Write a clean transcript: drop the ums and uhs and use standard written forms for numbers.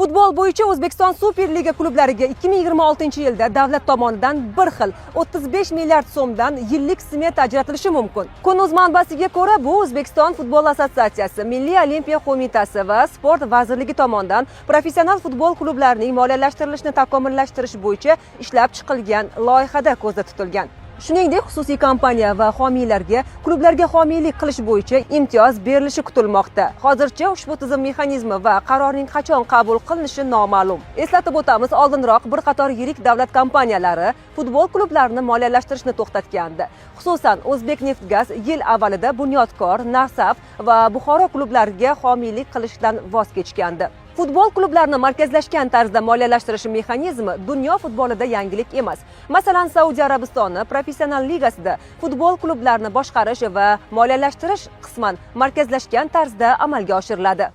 Futbol bo'yicha O'zbekiston Superliga klublariga 2026-yilda davlat tomonidan bir xil 35 milliard so'mdan yillik smeta ajratilishi mumkin. Kun.uz manbasiga ko'ra, bu O'zbekiston Futbol Assotsiatsiyasi, Milliy Olimpiya Qo'mitasi va Sport vazirligi tomonidan professional futbol klublarining moliyalashtirilishini takomillashtirish bo'yicha ishlab chiqilgan loyihada ko'zda tutilgan. Shuningdek, xususiy kompaniya va homiylarga klublarga homiylik qilish bo'yicha imtiyoz berilishi kutilmoqda. Hozircha ushbu tizim mexanizmi va qarorning qachon qabul qilinishi noma'lum. Eslatib o'tamiz, oldinroq bir qator yirik davlat kompaniyalari futbol klublarini moliyalashtirishni to'xtatgandi. Xususan, O'zbekneftgaz yil avvalida Bunyodkor, Nasaf va Buxoro klublariga homiylik qilishdan voz kechgandi. Futbol klublarini markazlashgan tarzda moliyalashtirish mexanizmi dunyo futbolida yangilik emas. Masalan, Saudiya Arabistoni professional ligasida futbol klublarini boshqarish va moliyalashtirish qisman markazlashgan tarzda amalga oshiriladi.